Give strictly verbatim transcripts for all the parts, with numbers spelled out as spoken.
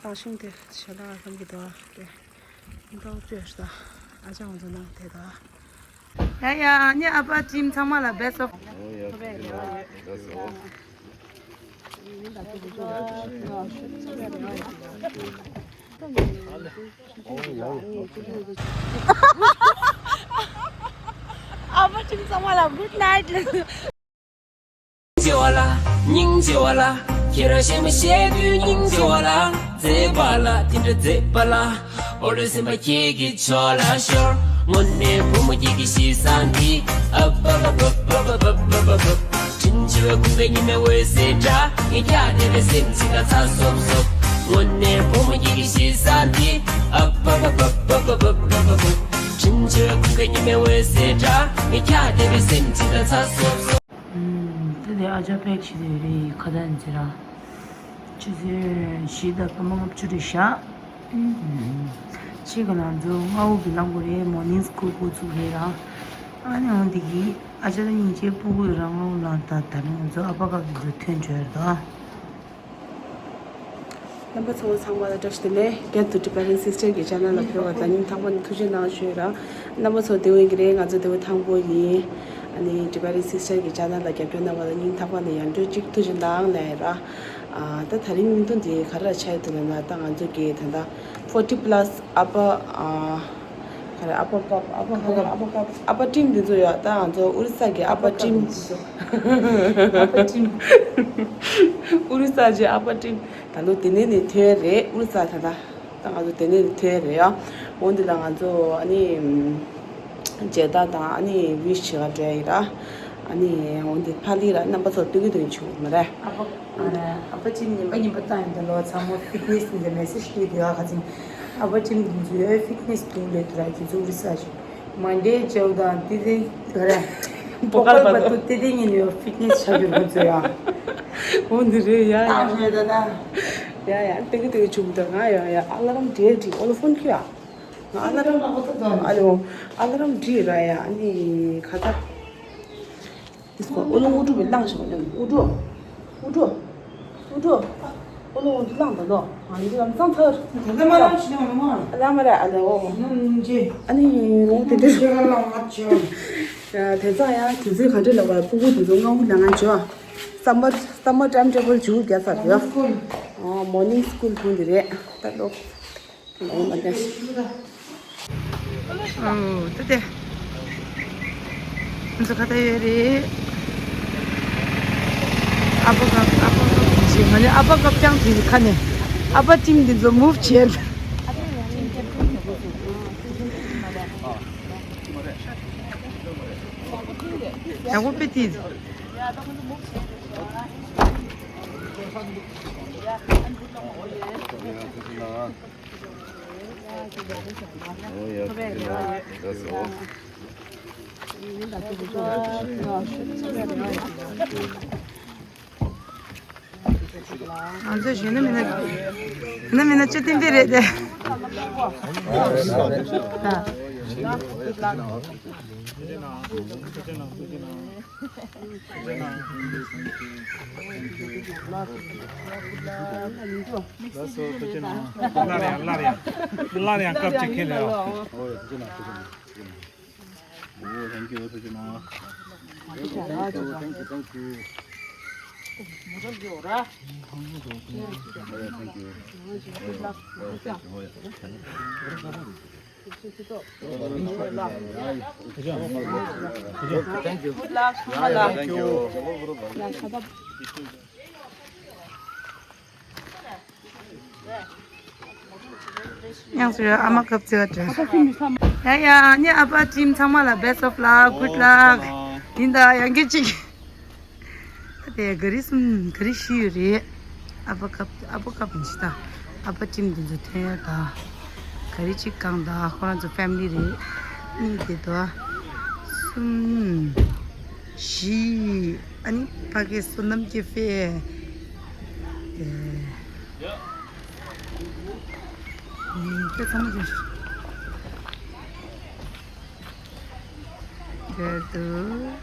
ཏང་ཤིང་དེ་ཞལ་ལག་ཁང་གི་དོ་དེ་ཏོག་ཅོས་ཤ་ཨ་ཅག་ང་ཚོ་ནང་དེ་དོ། ཡ་ཡ་ཨ་ནི་ཨ་ཕ་ཅིམ་ཚང་མ་ལ་best of། ཨ་ཕ་ཅིམ་ཚང་མ་ལ་good night། སྙིང་རྗེ་བ་ལ། སྙིང་རྗེ་བ་ལ། ཁྱེད་རང་གཞན་མ་བཤད་དུས་སྙིང་རྗེ་བ་ལ། མཛེས་པ་ལ་དེ་འདྲ་མཛེས་པ་ལ། འོ་རེ་སེམས་པ་ཁྱེད་ཀྱི་ཕྱོགས་ལ་ཤོར། དངོས་གནས་བུ་མོ་ཁྱེད་ཀྱི་གཤིས་བཟང་འདི། ཨ་པ་པ་པ། དྲིན་ཆེ་བའི་ཁུངས་པའི་ཉི་མའི་འོད་ཟེར་འདྲ། ངས་ཁྱེད་བསྡད་པའི་སེམས་ཅིག་ལ་ཚ་སོབ་སོབ། དངོས་གནས་བུ་མོ་ཁྱེད་ཀྱི་གཤིས་བཟང་འདི། ཨ་པ་པ་པ། དྲིན་ཆེ་བའི་ཁུངས་པའི་ཉི་མའི་འོད་ཟེར་འདྲ། ངས་ཁྱེད་བསྡད་པའི་སེམས་ཅིག་ལ་ཚ་སོབ་སོབ། ཨུམ། དེ་ལས་ཨ་ཅག་པེག་བྱེད་དེ་རེད། ཁ་ཏ་ནི་ཟེར་ར། ཆུ་ཚོད་བཞི་དང་སྐར་མ་ལྔ་བཅུ་རེད་ཤག་ཨུམ། ཕྱི་ག་ལ་ཚོ་སྔ་པོ་གི་ལངས་དགོས་རེད། མོར་ནིང་སི་ཀུལ་འགོ་ཚུགས་རེད་ར། ཨ་ནི་འོང་དེ་གི་ཨ་ཅག་ལ་སྙིང་རྗེ་སྤུ་གུ་རང་ལངས་ད། ད་ནི་ང་ཚོ་ཨ་ཕ་ཁ་གི་ཚོ་ཐོན་བྱོས་ར། རྣམ་པ་ཚོ་ཚང་མ་ལ་བཀྲ་ཤིས་བདེ་ལེགས། རྒྱལ་དུ་Tibetan Sister གི་channel ལ་ཕེབས་པ་དང་སྙིང་ཐག་པ་ནས་ཐུགས་རྗེ་གནང་ཞུ་ཡ་ར། རྣམ་པ་ཚོ་བདེ་པོ་ཡིན་གྱི་རེད། ང་ཚོ་བདེ་པོ་ཐང་པོ་ཡིན། ཨ་ནི་Tibetan Sister གི་channel ལ་རྒྱབ་སྐྱོར་གནང་བ་ལ་སྙིང་ཐག་པ་ནས་ཡང་བསྐྱར་གཅིག་ཐུགས་རྗེ་གནང་ལབ་ཡ་ར། ཨ་ད་ད་རིང་བརྙན་ཐུང་འདི་ག་རེ་ལ་ཆགས་ཡོད་འདུག་ལབ་ན། ད་ང་ཚོ་གི་ད་ལྟ་forty plus ཨ་ཕ་ཨ། ག་རེ། ཨ་ཕ་ཀབ། ཨ་ཕ་ཀབ། ཨ་ཕ་ཀབ། ཨ་ཕ་ཊིམ་འདི་ཚོ་ཡོད། ད་ང་ཚོ་ཨོ་རི་ས་གི་ཨ་ཕ་ཊིམ། ཨ་ཕ་ཊིམ། ཨོ་རི་ས་གི་ཨ་ཕ་ཊིམ། ད་ལོ་དེ་ནས་ནས་ཐོན་རེད། ཨོ་རི་ས་ད་ལྟ། ད་ང་ཚོ་དེ་ནས་ནས་ཐོན་རེད་ཡ། འོ་འདི་ལ་ང་ཚོ་ཨ་ནི་མཇལ་དར་དང་ཨ་ནི་ཝིཤ་བྱེད་ག་འགྲོ་ཡ་ཡིན་ར། ཨ་ནི་འོ་འདི་ཕ་ལི་ར་རྣམ་པ་ཚོ་སྟོན་གི་འདུག་བྱུང་མ་རེད། ཨ་ཕ། ཨ་ཕ་ཅིག་ཉིན་པ་ཉིན་པ་བཏང་ཡོད། ད་ལོ་ཚང་མ་ཕིཊ་ནེ་སི་འདི་མེ་སེ་ཇི་སྤྲད་དེ་ཡོད། ཁ་ཚིག་ཨ་ཕ་ཅིག་འདི་ཚོ་ཡོད་ཕིཊ་ནེ་སི་འདུག་ལས་དུ་ར་ཁྱེད་ཚོ་རི་སར་ཆི། མན་ཌེ་ཇའུ་དང་ཏི་ཏི་ག་ར། པོ་ཀལ་བར་དུ་ཏི་ཏི་ཉིན་ཡོད་ཕིཊ་ནེ་སི་ཆགས་རྒྱུ་རེད་ཁོང་ཚོ་ཡ། འོ་འདི་རེད་ཡ་ཡ། ད་ད་ད། ཡ་ཡ་ཏེ་གི་ཏེ་གི་བྱུང་ད་ང་ཡ་ཡ། ཨ་ལ་རམ་འདྲེ་འདྲི། ཨོ་ལོ་ཕོན་ཁྱོད་ཡ། ང་ཨ་ལ་རམ། ཨ་ལོ། ཨ་ལ་རམ་འདྲི་ར་ཡ། ཨ་ནི་ཁ་ད། ཨོ་ལོ་ཨུ་ཏུ་བི་ལངས་ཤོག་ཨུ་ཏུ། ཨུ་ཏུ། ཨུ་ཏུ། ཨོ་ལོ་ཨུ་ཏུ་ལངས་ད་ལོ། ང་ཡི་ལམ་སང་ཚར། ད་ལྟ་མ་ལངས་ཤི་ནས་མ་ལངས། ལ་མ་ར་ཨ་ལ་འོ། ནམ་རྗེ། ཨ་ནི་ངོ་དེ་འདྲ། ཁྱེད་རང་ལ་མ་བྱེད། ཡ་དེ་ཚང་ཡ་དུས་ཚོད་ག་འདྲ་ལ་བ་སྤུ་གུ་དེ་ཚོ་སྔ་པོ་ལ་ང་བྱོས། སམ་མར་སམ་མར་ཊའིམ་ཊེ་བལ་ཇུ་རྒྱག་ཚར་ཡོད། ཨ་མོར་ནིང་སི་ཀུལ་ཁུལ་འདི་རེད། ད་ལོ། ཨོ་མ་ཀ་ཤི། ཨོ་ཏེ་ཏེ། ང་ཚོ་ཁ་ཏ་ཡོད་རེད། ཨ་ཕ་ཀབ། ཨ་ཕ་ཀབ་ཞེས་མ་ནི་ཨ་ཕ་ཀབ་ཀྱང་དེ་ཁ་ནས། ཨ་ཕ་ཊིམ་འདི་ཚོ་མུབ་བྱས། ཡག་པོ་དཔེ་དེ། ང་ཚོ་གཞོན་ནུ་མི་སྣ། གཞོན་ནུ་མི་སྣ་བཅུ་བདུན་པའི་རེད་དེ། སླར་ཡང་སླར་ཡང་སླར་ཡང་སྐབས་གཅིག་ཁེལ་ཡོད། Oh, thank you, Sujana. Thank you, thank you, thank you. Oh, thank you. Oh, thank you. Oh, thank you. Thank you. Good luck. Yeah, yeah, thank you. དབྱངས་སུ་ཡོད། ཨ་མ་སྐབས་བརྩི་བ་འདྲ། ཡ་ཡ། ཨ་ནི་ཨ་ཕ་ཊིམ་ཚང་མ་ལ་best of luck, good luck. ཡིན་ད་ཡང་སྐད་ཅིག་ད་དེ་ག་རི་གསུམ་ག་རི་བཞི་ཡོད་རེད། ཨ་ཕ་སྐབས། ཨ་ཕ་སྐབས་མི་ཤི་ད། ཨ་ཕ་ཊིམ་འདི་ཚོ་ཐོན་ཡ་ད། ག་རི་གཅིག་གང་ད་ཁོ་རང་ཚོ་ཕེ་མི་ལི་རེད། གཉིས་དེ་ད། གསུམ། བཞི། ཨ་ནི་ཕ་གི་བསོད་ནམས་ཀྱི་ཕེ། དེ་ཚང་མ་དེ་དུ།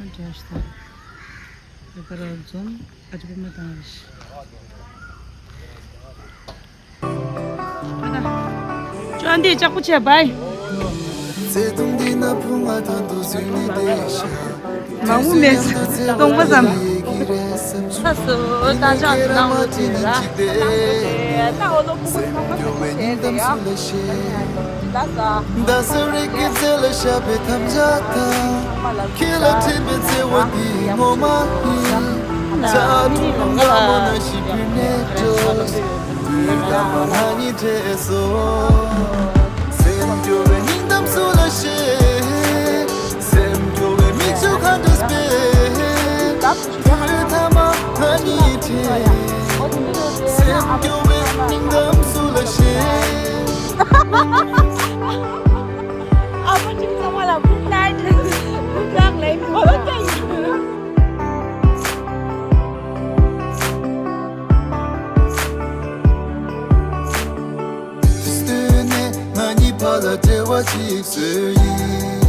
བཀྲ་ཤིས་བདེ་ལེགས། ད་ར་འཛོམས་ཨ་ཅེ་པུ་མ་དང་རེ་ཤི། ཅོ་འདི་ལྕགས་པོ་བྱས་བའི། མང་པོ་མེད། སྟོང་པ་ཙམ། ས་སུ་ད་ཅག་ཏུ་ནང་ལོ་ཅི་ར། ད་འོ་ལོ་ཕུ་གུ་ཚང་མ་ཕུ་གུ་བྱས་ཏེ་ཡ། ད་ས། ད་ས་རིག་གི་རྩེ་ལ་ཤ་བའི་དམ་བཅའ་དང་། ཁྱེད་ལ་འཕྲིན་པའི་བརྩེ་བ་འདི་ངོ་མ་ཡིན། ཆ་འཁྲུག་ལ་མ་ན་ཞིག་བུད་མེད་འགྲོ། དུས་དང་མ་ང་གཉིས་འདྲེས་སོ། སེམས་སྐྱོ་བའི་སྙིང་གཏམ་སུ་ལ་བཤད། སེམས་སྐྱོ་བའི་མིག་ཆུ་ག་འདྲ་སྤེལ། དུས་ཐ་མ་ང་གཉིས་འདྲེས། སེམས་སྐྱོ་བའི་སྙིང་གཏམ་སུ་ལ་བཤད། ཨ་ཕ་ཁྱིམ་ཚང་མ་ལ་good night good luck ལབ་ཡོད། དུས་སྟོན་ནས་ང་གཉིས་བར་ལ་འབྲེལ་བ་ཅིག་བཟོས་ཡིན།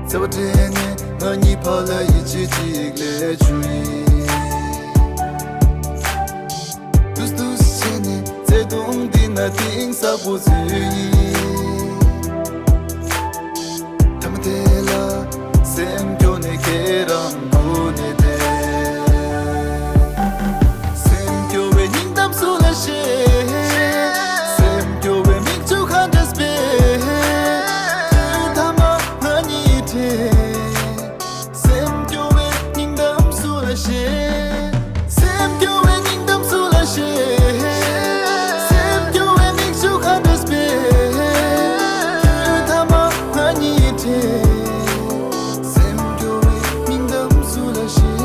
བརྩེ་བ་སྤྲད་ནས་ང་གཉིས་བར་ལ་ཡིད་ཆེས་ཅིག་སླེབས་བཅུག་ཡིན། ཏུས་ཏུས་བྱས་ནས་བརྩེ་དུང་འདི་ན་གཏིང་ཟབ་པོ་བཟོས་ཡིན། ཐ་མ་དེ་ལ་སེམས་སྐྱོ་ནས་ཁྱེད་རང་སྒུག་ནས་བསྡད། སེམས་སྐྱོ་བའི་སྙིང་གཏམ་སུ་ལ་བཤད། སེམས་སྐྱོ་བའི་མིག་ཆུ་ག་འདྲ་སྤེལ། དུས་ཐ་མ་ང་གཉིས་འདྲེས། སེམས་སྐྱོ་བའི་སྙིང་གཏམ་སུ་ལ་བཤད། སེམས་སྐྱོ་བའི་སྙིང་གཏམ་སུ་ལ་བཤད། སེམས་སྐྱོ་བའི་མིག་ཆུ་ག་འདྲ་སྤེལ། དུས་ཐ་མ་ང་གཉིས་འདྲེས། སེམས་སྐྱོ་བའི་སྙིང་གཏམ་སུ་ལ་བཤད།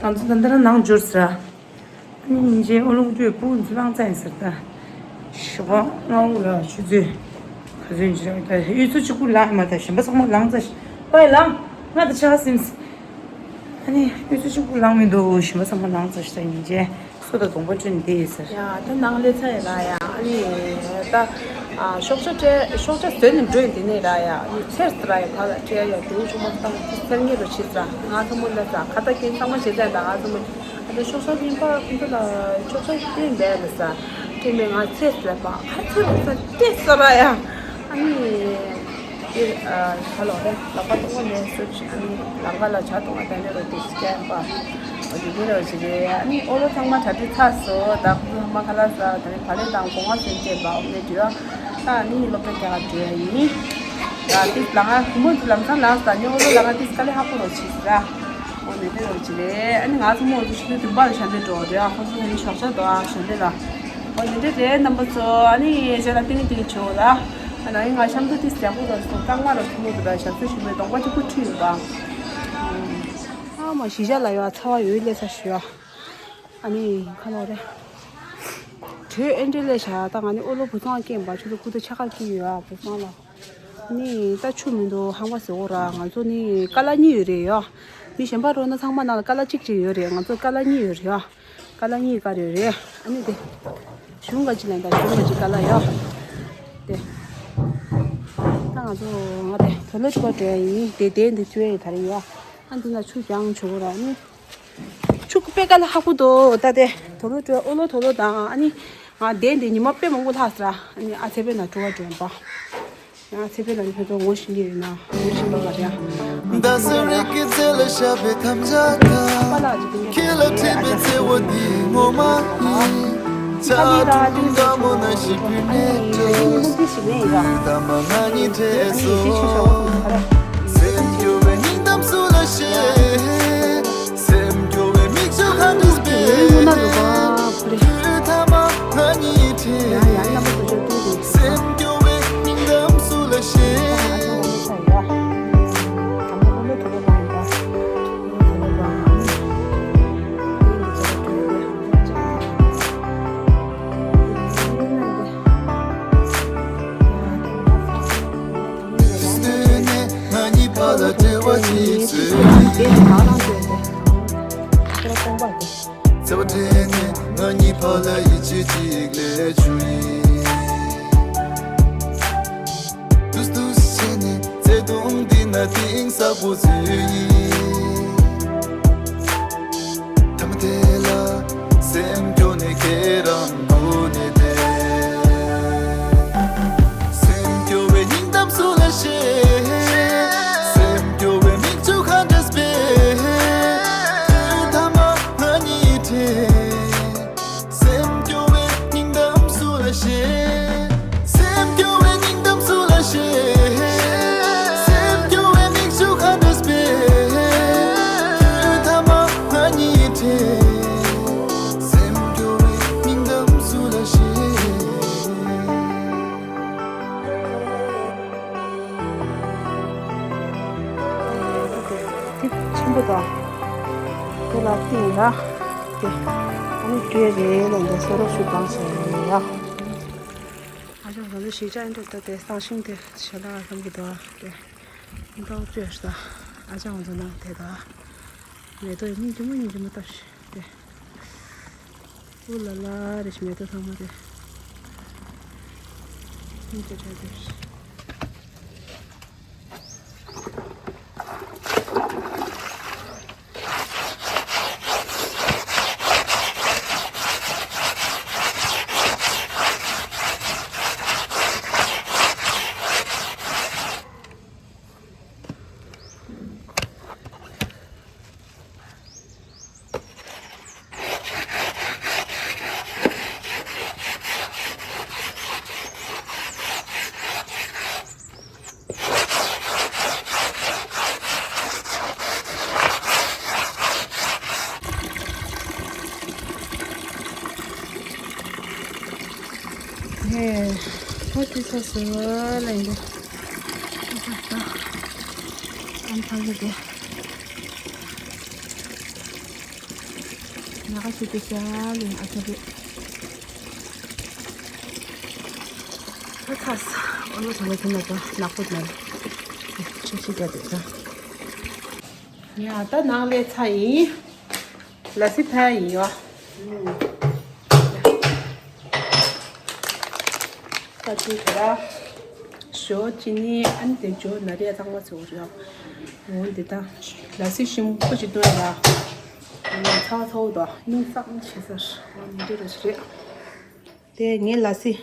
ང་ཚོ་ད་ལྟ་རང་ནང་འབྱོར་ཟེར། ཨ་ནི་ཉིན་རྗེས་ཨོ་ལོང་ཁྲོད་སྤུ་གུ་ཚོ་ལངས་ཚར་ཡིན་ཟེར། ད་ཞོགས་སྔ་པོ་ལ་ཆུ་ཚོད་ག་ཚོད་ཡིན་ཅི་རེད། ད་གཡུ་མཚོ་གཅིག་པུ་ལངས་མ། ད་གཞན་པ་ཚང་མ་ལངས་ཚར་ཤག་ཨོའི་ལངས། ང་ད་ཆགས་ཟིན། ཨ་ནི་གཡུ་མཚོ་གཅིག་པུ་ལངས་མི་འདུག་གཞན་པ་ཚང་མ་ལངས་ཚར་ཤག་ད་ཉིན་རྗེས། སོ་དང་གདོང་པ་བཀྲུས་ནས་བསྡད་ཡོད་ཟེར། ཡ་ད་ནང་སླེབས་ཚར་ཡོད་ལ། ཡ་ཨ་ནི་ད་ཨ་ཤོག་བྱ་སྤྲད། ཤོག་བྱ་བཟོས་ནས་འགྲོ་ཡོད། དེ་ནས་ར་ཡ་ཨ་ནི་ཚེར་ཟེར་ར། ཡ་ཕར་ལ་སྤྲད། ཡ་དེའི་ཆུང་མ་ད་ཚེར་ངེས་རུ་བྱེད་ཟེར། ང་ཚོ་མོ་ལ་ཟ་ཁ་ད་ཀྱིན་གཙང་མ་བྱེད་ཚར། ད་ང་ཚོ་མོ་ཨ་ནི་ཤོག་བྱ་ལེན་པ་ཁོ་ཚོ་ལ་ཤོག་བྱ་སྟེང་བས་ལ་ཟ། སྟེང་བས་ང་ཚེར་ཟེར་པ། ཨ་ཚེར་ཟེར་སྤྲད་ཟེར་ར། ཡ་ཨ་ནི། དེ་ཨ་ཁ་ལོ་རེ་ལག་པ་གཏོང་བ་ནས་སུ་ཨ་ནི་ལག་པ་ལ་ཇ་གཏོང་བ་དེ་ནས་རོ་དེ་སྐྱེན་པ། འོ་དེ་དེ་རོ་ཞིག་རེད། ཨ་ནི་ཨོ་ལོ་ཚང་མ་གྲ་སྒྲིག་ཚར་སོང་། ད་ཁོ་ཚོ་ཚང་མ་ཁ་ལག་ཟ། དེ་ནས་བག་ལེབ་དང་སྒོ་ང་ཚོ་སྐྱེན་པ། འོ་ནས་དུས་ཨ་ད་ཨ་ནི་སློབ་གྲྭ་རྒྱག་ག་འགྲོ་ཡ་ཡིན། ད་དེ་ལ་ང་བུ་མོ་དེ་ལམ་སང་ལངས་ས་ནི་ཨོ་ལོ་ལ་ང་དེ་དཀའ་ལས་ཁག་པོ་རོ་བྱེད་ཟ། འོ་ནས་དེ་རོ་ཞིག་རེད། ཨ་ནི་ང་ཚོ་མོ་ཚོ་ཆུ་ཚོད་བདུན་པ་ལ་ཞལ་འདོན་འགྲོ་རེད། ཨ་ཁོ་ཚོ་ནི་ཞོགས་ཇ་འདུག་ཨ་ཞལ་འདོན་ལ། འོ་དེ་འདྲ་རེད་རྣམ་པ་ཚོ། ཨ་ནི་གཞན་ལ་ཏིང་ངེ་འཛིན་བྱོས་ལ། ཨ་ནི་ང་གཤམ་དུ་ཏིས་ཡག་པོ་རོ་སོང་། གཙང་མ་རོ་ཐུ་མོ་དུ་ད་ཞབས་བསིལ་ཞུ་བའི་གདོང་པ་གཅིག་པུ་ཁྲུས་ཡོད་པ། ཨ་མ་གཞིས་ཆགས་ལ་ཡོད་ཚ་བ་ཡོད་ལས་ས་ཞུ་ཡ། ཨ་ནི་ཁ་ལོ་རེ། དྲོད་ཨེ་འདྲ་ལས་བྱ། ད་ང་ནི་ཨོ་ལོ་བུ་ཚང་སྐྱེན་པ། ཆུ་ཚོད་དགུ་དང་ཕྱེད་ཀ་སྐྱེས་ཡོད་ཨ་བུ་ཚང་ལ། ནི་ད་ཆུ་མི་འདུག་ཧང་བ་ཟེར་འོ་ར། ང་ཚོ་ནི་ཀ་ལ་གཉིས་ཡོད་རེད་ཡ། མི་གཞན་པ་རོ་ན་ཚང་མ་ནང་ལ་ཀ་ལ་གཅིག་གཅིག་ཡོད་རེད། ང་ཚོ་ཀ་ལ་གཉིས་ཡོད་རེད་ཡ། ཀ་ལ་གཉིས་ཀ་རེ་རེད། ཨ་ནི་དེ་གཞུང་ག་ཅི་ལན་ད་གཞུང་ག་ཅི་ཀ་ལ་ཡ། དེ་ད་ང་ཚོ་ང་དེ་དོ་ལོ་ཅི་པ་འགྲོ་ཡ་ཡིན། དེ་དེ་འདི་བཅོས་ཡ་ད་རེད་ཡ། འདི་ན་ཆུ་རྐྱང་བྱུང་ར་ནི། ཆུ་དཔེ་དཀའ་ལ་ཁག་པོ་འདུག་ད་དེ་དོ་ལོ་དྲོད་ཨོ་ལོ་དོ་ལོ་དང་ཨ་ནི། ང་དེ་འདི་ཉི་མ་དཔེ་མང་པོ་ལྷག་སོང་ར། ཨ་ནི་ཨ་ཚེ་པའི་ན་བྲོ་བ་བྲོ་བ། ང་ཚེ་འཕེལ་ལགས་ནི་ཁྱོད་ཚོ་ངོ་ཤེས་ཀྱི་ཡོད་ན་ངོ་ཤེས་པ་མ་རེད་ཨ། རྡ་ས་རི་སྐྱེད་ཚལ་ལ་ཤ་བའི་དམ་བཅའ་དང་། ཁྱེད་ལ་འཕྲད་པའི་བརྩེ་བ་འདི་ངོ་མ་ཡིན། ཆ་ཀྲུང་དགའ་མོ་ན་ཞིག་བུད་མེད་འགྲོ། ལུས་དམ་མ་ང་གཉིས་འཕྲད་སོ། སེམས་སྐྱོ་བའི་སྙིང་གཏམ་སུ་ལ་བཤད། སེམས་སྐྱོ་བའི་མིག་ཆུ་ག་འདྲ་སྤེལ། ལུས་དམ་མ་ང་གཉིས་འཕྲད། སེམས་སྐྱོ་བའི་སྙིང་གཏམ་སུ་ལ་བཤད། བརྟེན་ནས་ང་གཉིས་བར་ལ་ཡིད་ཆེས་གཅིག་ལས་བྱུང་ཡིན། ཏུས་ཏུས་བྱས་ནས་བརྩེ་དུང་འདི་ན་གཏིང་ཟབ་པོ་བཟོས་ཡིན། མཐའ་མ་དེ་ལ་སེམས་སྐྱོ་ནས་ཁྱེད་རང་སྒུག་ནས་བསྡད། སེམས་སྐྱོ་བའི་སྙིང་གཏམ་སུ་ལ་བཤད། སེམས་སྐྱོ་བའི་མིག་ཆུ་ག་འདྲ་སྤེལ། དུས་མཐའ་མ་ང་གཉིས་འཕྲད། སེམས་སྐྱོ་བའི་སྙིང་གཏམ་སུ་ལ་བཤད། སེམས་སྐྱོ་བའི་སྙིང་གཏམ་སུ་ལ་བཤད། སེམས་སྐྱོ་བའི་མིག་ཆུ་ག་འདྲ་སྤེལ། དུས་མཐའ་མ་ང་གཉིས་འཕྲད། སེམས་སྐྱོ་བའི་སྙིང་གཏམ་སུ་ལ་བཤད། དེ་ཆེན་པོ་དང་། དེ་ལ་ཏིང་ཡ། དེ་ཨ་ནི་སྐྱེ་རེ་ལ་འདི་སོ་རོ་ཤུ་གང་ཟེར་ཡ། ཨ་ཅག་ང་ཚོ་ཞིག་ཅག་ཨེ་འགྲོ་ད་དེ་སང་ཤིང་དེ་ཞལ་ལག་ལྷམ་གྱི་དོ་དེ་འདོག་བཅོས་ཤ། ཨ་ཅག་ང་ཚོ་ནང་དེ་དོ་མེ་ཏོག་སྙིང་རྗེ་མོ་སྙིང་རྗེ་མོ་ལྟ་ཤི་དེ། ཨུ་ལ་ལ་རེ་ཞིག་མེ་ཏོག་ཚང་མ་དེ་སྙིང་རྗེ་དྲག་དེ། ཧེ། ཧོ་ཏི་ས་སུ་ལ་ཡིན། ཨ་ཐང་གི་དེ། ཉག་ག་ཆུ་དེ་ཤ་ལེ་ཨ་ཐ་རེ། ཨ་ཐ་ས། ཨོ་ལོ་ཐ་ལོ་ཐ་ན་ད་ནག་པོ་ན། ཆུ་ཆུ་རྒྱ་དེ་ད། ཡ་ད་ནང་ལས་ཚ་ཡིན། ལ་སི་ཕ་ཡིན་ཡོ། ད་ཅི་ཁ་ར། ཞོ་ཅི་ནི་ཨན་དེ་ཇོ་ན་རེ་ཚང་མ་ཚོ་རེ། འོ་འདི་ད་ལ་སི་ཞིམ་པོ་ཅིག་བཏོན་ཡ། ཚ་བ་ཚ་བོ་དོ་སྙིང་སང་ཆེ་སར། འོ་འདི་ར་ཞིག་རེད། དེ་ངའི་ལ་སི།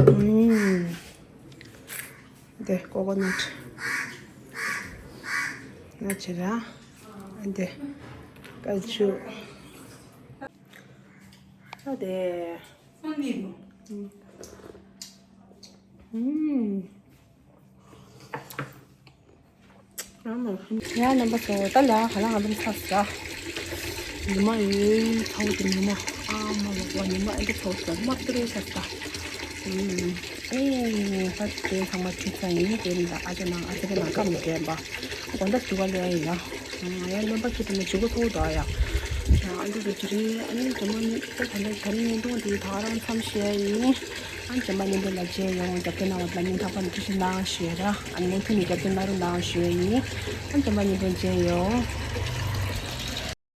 ཨུམ། དེ་ཀོ་ཀོ་ནཊ། ན་ཆི་ར། དེ་ཀ་ཅུ། ཨ་དེ། ཨུམ། ཡ་རྣམ་པ་ཚོ་ད་ལ་ཧ་ལ་ང་ལུམ་ཚ་ས། ཉི་མ་ཡོད་ཚ་བོ་དེ་ཉི་མ་ཨ་མ་ལོག་པ་ཉི་མ་ཨེ་འདྲ་ཚ་བོ་ཚ་མ་ཏི་རེ་ཤ་ས། ཨེ་ད་དེ་ཚང་མ་ཁྲིད་ཚ་ཡིན་དེ་ནི་ཨ་ཅག་ནང་ཨ་ཅག་ནང་ཀ་མི་དྲན་པ། དགོང་དག་ཞུ་བ་ལས་ཡ། ཡ་རྣམ་པ་ཁྱེད་དེ་ནི་ཞུ་གོ་ཚ་བོ་དོ་ཡ། ཡ་ཨ་འདྲ་རུ་ཅི་རེད་ཨ་ནི་དེ་མོ་ནི་ད་ག་འདྲ་ག་རེ་ཉན་དུང་དེ་ད་རང་མཚམས་བཤད་ཡིན། ཨ་ནི་རྗེས་མ་ཉིན་དེ་ལ་མཇལ་ཡོང་རྒྱབ་སྐྱོར་གནང་བ་ལ་སྙིང་ཐག་པ་ནས་ཐུགས་རྗེ་གནང་ཞུ་ཡ་ར། ཨ་ནི་མུ་མཐུད་ནས་རྒྱབ་སྐྱོར་གནང་རོགས་གནང་ཞུ་ཡ་ཡིན། ཨ་ནི་རྗེས་མ་ཉིན་དེ་མཇལ་ཡོང་།